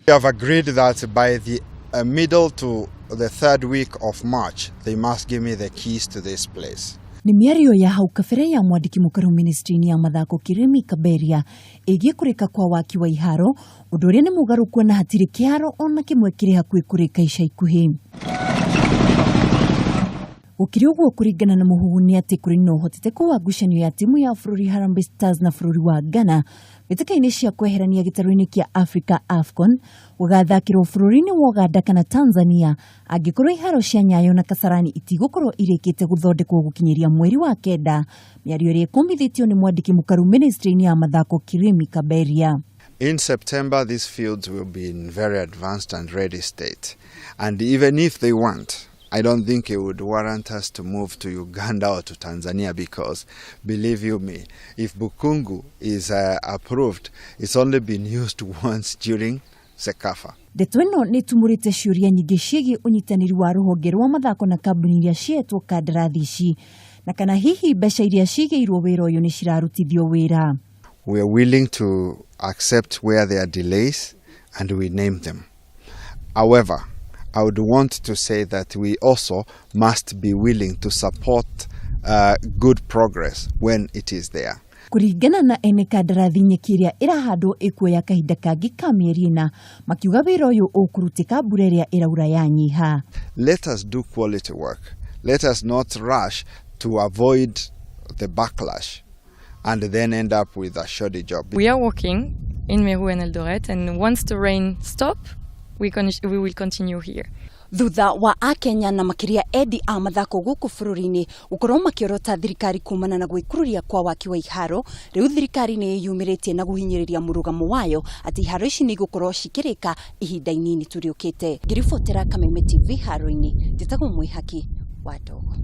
We have agreed that by the middle to the third week of March, they must give me the keys to this place. Nĩ mĩario ya hau kabere ya mwandĩki mũkaru ministry-inĩ ya mathako Kirimi Kaberia ĩgiĩ kũrĩka kwa waki wa iharo, ũndũ ũrĩa nĩ mũgarũ kuona hatirĩ kĩharo ona kĩmwe kĩrĩ hakuhĩ kũrĩka ica ikuhĩ. Gũkĩrĩ ũguo, kũringana na mũhuhu nĩ atĩ kũrĩ na ũhotekeku wa ngucanio ya timu ya bũrũri Harambee Stars na bũrũri wa Ghana mbĩtĩka-inĩ cia kweherania gĩtarũ-inĩ kĩa Africa AFCON gũgathakĩrwo bũrũri-inĩ wa Uganda kana Tanzania angĩkorwo iharo cia Nyayo na Kasarani itigũkorwo irĩkĩte gũthondekwo gũkinyĩria mweri wa 9, mĩario ĩrĩa ĩkũmithĩtio nĩ mwandĩki mũkaru ministry-inĩ ya mathako Kirimi Kaberia. In September, these fields will be in very advanced and ready state. And even if they want, I don't think it would warrant us to move to Uganda or to Tanzania because, believe you me, if Bukungu is approved, it's only been used once during CECAFA. Ndeto ĩno nĩ ĩtumũrĩte ciũria nyingĩ ciĩgiĩ ũnyitanĩri wa rũhonge rwa mathako na kambuni iria cietwo kandarathi ici, na kana hihi mbeca iria cigĩirwo wĩra ũyũ nĩ cirarutithio wĩra. We are willing to accept where there are delays and we name them. However, I would want to say that we also must be willing to support good progress when it is there. Kũringana na ene kandarathi, nyeki ĩrĩa ĩrahandwo ĩkuoya kahinda kangĩ ka mĩeri 4, makiuga wĩra ũyũ ũkũrutĩka mbura ĩrĩa ĩraura yanyiha. Let us do quality work. Let us not rush to avoid the backlash and then end up with a shoddy job. We are working in Meru and Eldoret, and once the rain stop, we will continue here. Thutha wa akenya na makiria endi a mathako gũkũ bũrũri-inĩ gũkorwo makĩorota thirikari kumana na gwĩkururia kwa waki wa iharo, rĩu thirikari nĩ ĩyumĩrĩtie na gũhinyĩrĩria mũrũgamo wayo atĩ iharo ici nĩ igũkorwo cikĩrĩka ihinda inini tũrĩũkĩte. Ngĩribotera Kameme TV haro-inĩ, njĩtagwo Mwĩhaki wa Ndogo.